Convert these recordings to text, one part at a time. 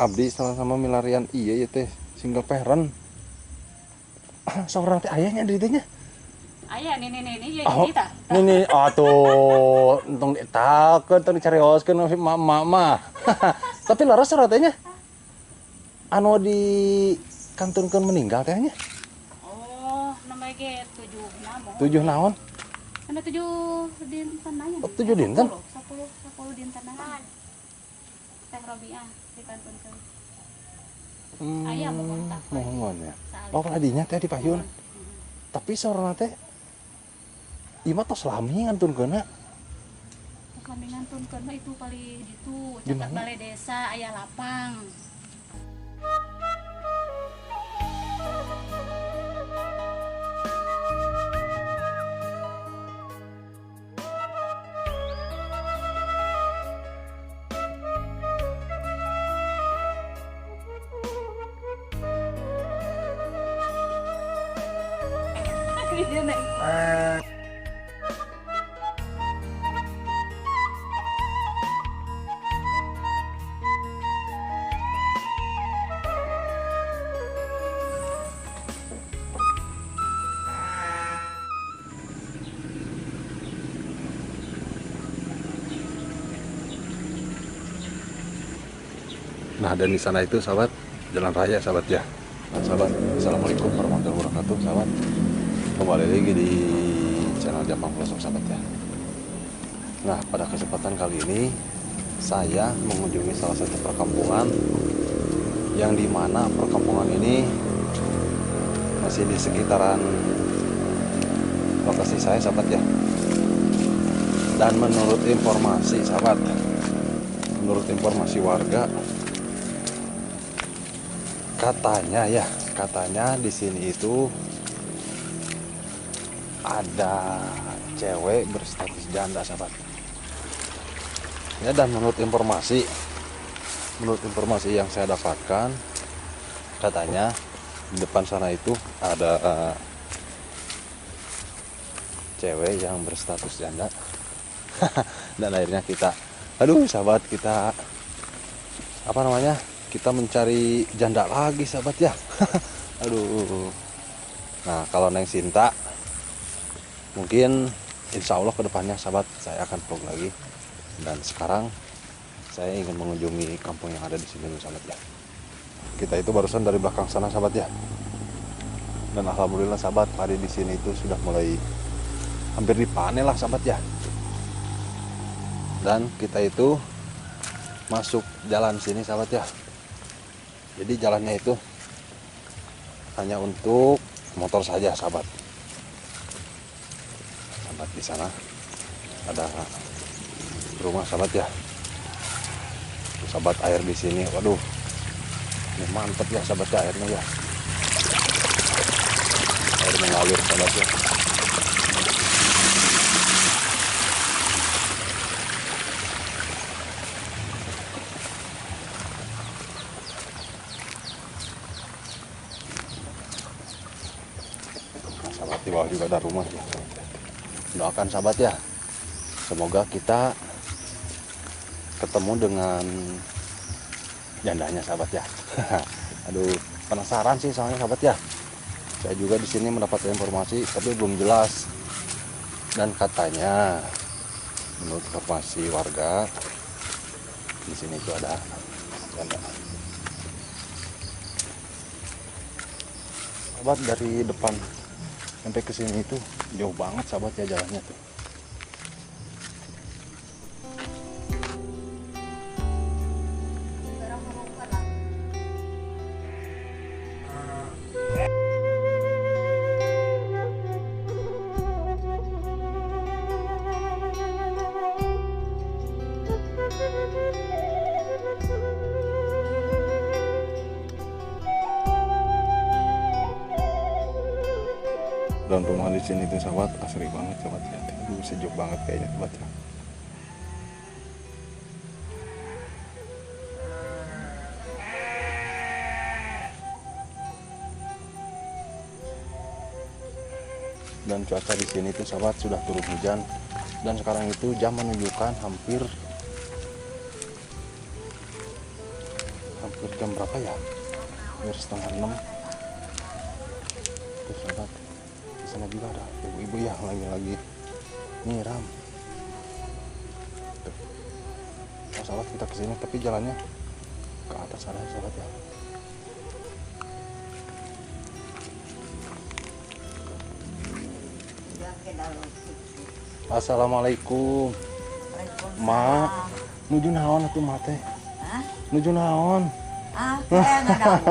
Abdi sama-sama milarian iya ya teh single parent. Ah, seorang teh ayahnya di dinya. Ayah nih ya oh, kita. Nih atuh entong ditakeun tong dicarioskeun mama mah. Tapi laras teh nya anu di kantunkeun meninggal teh nya. Oh, namanya ge 7 naon. 7 naon? Anu 7 dinten nya. Oh, 7 dinten? 10 dinten. Teh Robiah dikantunkeun. Aya mohon tak. Mohon ya. Oh, kaladinya teh di payun. Tapi saurna teh ieu mah tos lami ngantunkeunna. Tos lami ngantunkeun mah itu paling ditu caket balai desa aya lapang. Nah, dan di sana itu sahabat, jalan raya sahabat ya. Nah, sahabat, assalamualaikum warahmatullahi wabarakatuh sahabat. Kembali lagi di channel Jampang Pelosok sahabat ya. Nah, pada kesempatan kali ini saya mengunjungi salah satu perkampungan yang dimana perkampungan ini masih di sekitaran lokasi saya sahabat ya. Dan menurut informasi sahabat, menurut informasi warga, katanya ya, katanya di sini itu ada cewek berstatus janda sahabat. Ya, dan menurut informasi yang saya dapatkan, katanya di depan sana itu ada cewek yang berstatus janda. Dan akhirnya kita, aduh sahabat, kita apa namanya? Kita mencari janda lagi sahabat ya. Aduh. Nah, kalau Neng Sinta mungkin insya Allah kedepannya sahabat saya akan vlog lagi. Dan sekarang saya ingin mengunjungi kampung yang ada di sini sahabat ya. Kita itu barusan dari belakang sana sahabat ya. Dan alhamdulillah sahabat, padi di sini itu sudah mulai hampir dipanen lah sahabat ya. Dan kita itu masuk jalan sini sahabat ya. Jadi jalannya itu hanya untuk motor saja sahabat. Sahabat, di sana ada rumah sahabat ya. Sahabat, air di sini, waduh, ini mantep ya sahabat ya airnya ya. Air mengalir sahabat ya. Sahabat, di bawah juga ada rumah ya. Doakan sahabat ya, semoga kita ketemu dengan jandanya sahabat ya. Aduh, penasaran sih soalnya sahabat ya. Saya juga di sini mendapat informasi tapi belum jelas. Dan katanya menurut informasi warga di sini itu ada janda. Sahabat, dari depan sampai ke sini itu jauh banget sahabat ya jalannya tuh. Dan rumah di sini tuh sahabat asri banget sahabat ya. Aduh, sejuk banget kayaknya sahabat ya. Dan cuaca di sini tuh sahabat sudah turun hujan. Dan sekarang itu jam menunjukkan hampir Hampir jam berapa ya? Hampir 5:30. Tuh sahabat, di sana juga ada ibu-ibu yang lagi-lagi nyiram. Tuh. Oh, sahabat, kita kesini tapi jalannya ke atas ada sahabat ya. Assalamualaikum. Ma, nuju naon atuh ma teh? Nuju naon? Ah, ngadaung.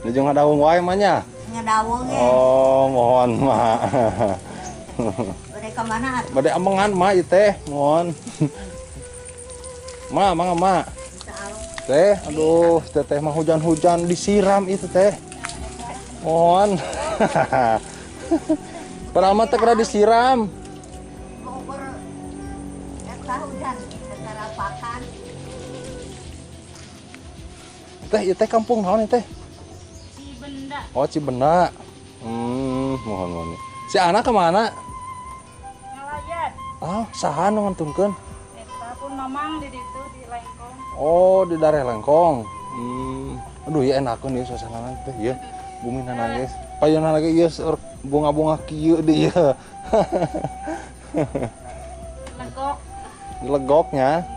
Nuju ngadaung wae mah nya? Ngadaung ge. Oh, mohon ma. Bade ka mana atuh? Bade amengan ma ieu teh, mohon. Ma, mangga ma. Teh, aduh, teteh mah hujan-hujan disiram itu teh. Mohon. Padahal mah teh kena disiram. Teh, ieu teh kampung naon teh? Cibenda. Oh, Cibenda. Mohon mohon. Si anak kemana? Ngalayan. Ah, saha nu ngantunkeun? Eta pun mamang di ditu di Lengkong. Oh, di daerah Lengkong. Aduh, ya enakeun ieu suasana teh ieu. Bumina nangis. Payuna lagi ieu bunga-bunga kieu deui ieu. Legok. Legoknya.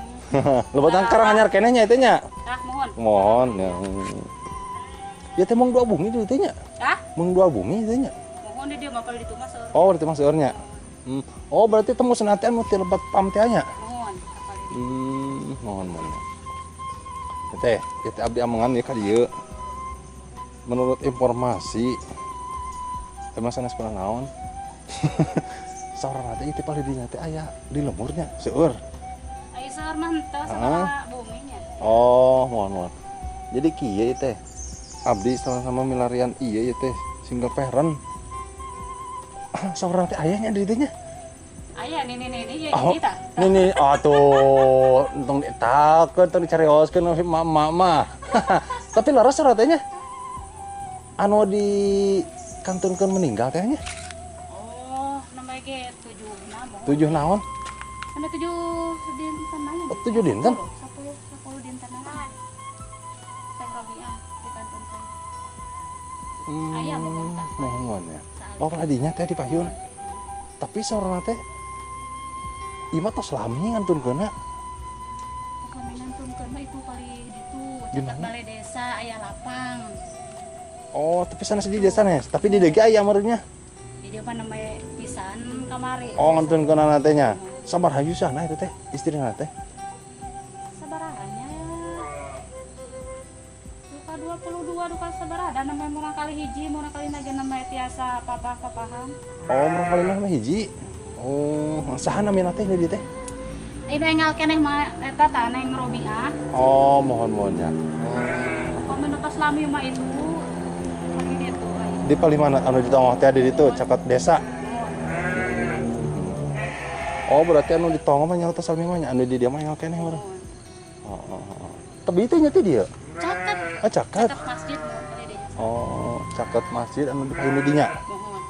Lebatan karang anyar keneh nya itu nya. Ah, mohon. Mohon ya. Ya teh mung dua bumi di ditu nya. Hah? Mung dua bumi itu nya. Mohon di dieu mah kalau di ditu mah seueur. Oh, di ditu mah seueur nya. Oh, berarti temu senatian nu ti lebat pam teh nya. Mohon. Mohon mohon. Teh, ieu teh abdi amengan ieu ka dieu. Menurut informasi teh mah sanes pernah naon. Saurang teh ieu teh palih dinya teh aya di lemurnya seueur. Aya seueur mah henteu sabaraha buminya. Oh, mohon mohon. Jadi kieu ieu teh. Abdi sama-sama milarian ieu ieu teh single parent. Saurang teh aya nya di dieu nya. Aya nini-nini ya oh, kita. Nini atuh entong dietakeun tong dicarioskeun emak-emak mah. Tapi leres saurang teh nya. Anu di kantunkeun meninggal teh nya. Oh, namanya ge 7 naon. 7 naon? Anu 7 dinten nya. Oh, 7 dinten? 10 dinten naon. Teh Robiah dikantunkeun. Aya mohon tah. Mohon ya. Oh, adinya teh di payun. Tapi saurang teh ieu mah tos lami ngantunkeunna. Lami ngantunkeun mah itu palih ditu caket balai desa aya lapang. Oh, tapi sanes di desa sanes, tapi di dieu aya meureunnya. Di dieu mah namanya pisan kamari. Oh, ngantunkeunna teh nya. Sabaraha yusana itu teh istrina teh? Sabaraha nya? Duka 22 duka sabaraha da namanya murang kali hiji, murang kali ge namanya tiasa papah-papahan. Oh, murang kali mah hiji. Oh, saha namina teh di dieu teh? Ini enggal keneh mah eta tah Neng Robiah. Oh, mohon-mohon nya. Pamina tos lami mah itu. Di paling mana anu di tonggoh teh di ditu caket desa. Oh, berarti anu di tonggoh mah nya tos lami mah nya anu di dieu mah enggal keneh urang. Oh, oh, oh. Tapi itu nya teh dieu. Caket. Oh, caket. Caket masjid mun di dieu. Oh, caket masjid anu di payun di dinya. Mohon.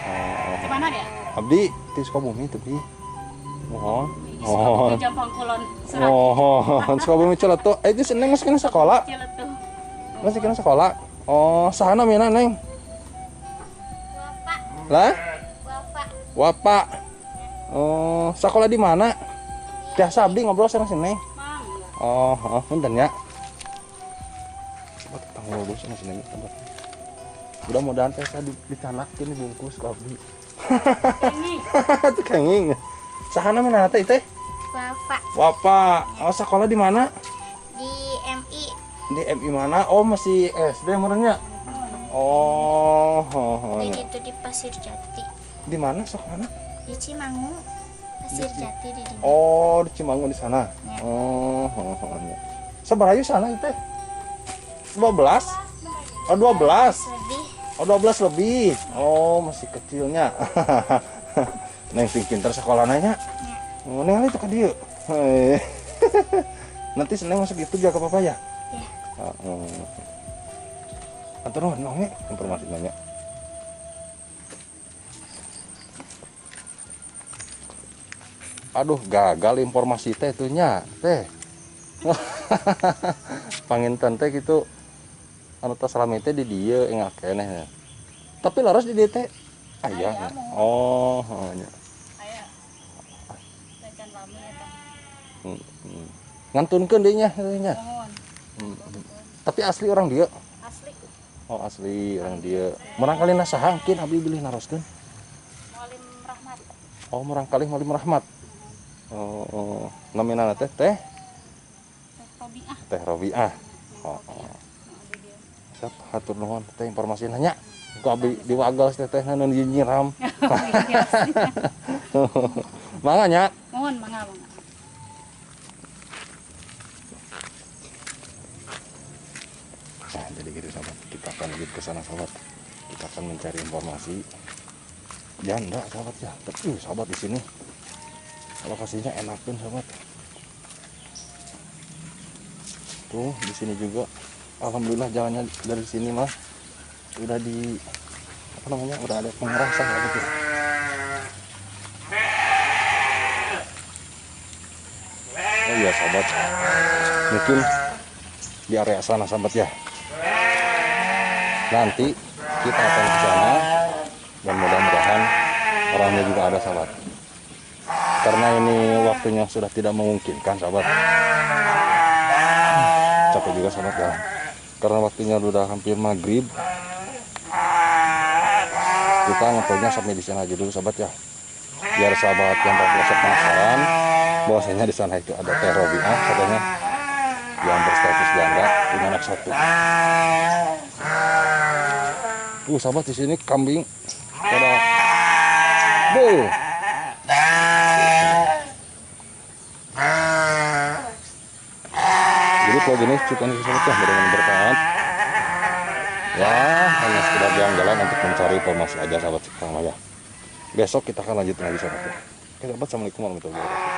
Oh. Di mana dia? Abdi ti Sukabumi tepi. Mohon. Mohon. Jampang Kulon Suraki. Mohon. Sukabumi Ciletuh. Eh, itu Neng masih kena sekolah. Ciletuh. Masih kena sekolah. Oh, saha namina Neng? Wapa. Lah? Wapa. Wapa. Oh, sekolah di mana? Biasa abdi ngobrol sama si Neng. Oh, oh, punten ya. Coba kita ngobrol sama si Neng. Mudah-mudahan teh saya dicanakin dibungkus ku abdi. Itu kenging. Saha namina teh teh? Wapa. Wapa. Oh, sekolah di mana? Di MI. Di MI mana? Oh, masih SD meureunnya. Oh, oh, oh. Di situ di Pasir Jati. Di mana sekolahnya? Di Cimangu. Pasir Jati di dinya. Oh, di Cimangu di sana. Ya. Oh, oh, oh. Sabaraha sana itu teh? 12? Oh, 12. Lebih. Oh, 12 lebih. Oh, masih kecilnya. Neng sing pinter sekolah nanya. Ya. Oh, neng itu ka dieu. Nanti Neng masuk itu jaga papa ya? Ya. Oh. Atur nuhun nong informasi nanya. Aduh, gagal informasi teh itu nya, teh. Panginten teh gitu anu tos rame teh di dieu engah keneh. Tapi laras di dieu teh aya. Oh, nya. Aya. Can rame eta. Ngantunkeun deui nya nya. Tapi asli orang dieu. Asli. Oh, asli orang dieu. Murangkalih saha mungkin abdi bilih naroskeun? Mualim Rahmat. Oh, murangkalih Mualim Rahmat. Oh, oh. Namina teh teh Robiah. Teh Robiah. Oh, oh. Siap, hatur nuhun teh informasina nya. Ku abdi diwagal teh teh nu nyiram. Mangga nya. Mohon mangga mangga. Nah, jadi gitu sahabat, kita akan lanjut ke sana sahabat. Kita akan mencari informasi janda sahabat ya. Tapi sahabat di sini lokasinya enakin sahabat. Tuh di sini juga alhamdulillah jalannya dari sini mah udah di apa namanya, udah ada pengerasan gitu. Oh iya sahabat, mungkin di area sana sahabat ya. Nanti kita akan ke sana dan mudah-mudahan orangnya juga ada sahabat. Karena ini waktunya sudah tidak memungkinkan sahabat. Capek juga sahabat ya. Karena waktunya sudah hampir maghrib. Kita ngepolnya sampai di sana aja dulu sahabat ya. Biar sahabat yang terpelosok penasaran bahwasanya di sana itu ada Teh Robiah katanya yang berstatus janda punya anak satu. Sahabat di sini kambing pada bu. Jadi kalau gini cukup sahabat ya, mudah-mudahan bertahan. Ya, hanya sekedar jalan-jalan untuk mencari informasi aja sahabat sekarang ya. Besok kita akan lanjut lagi sahabat ya. Oke sahabat, assalamualaikum warahmatullahi wabarakatuh.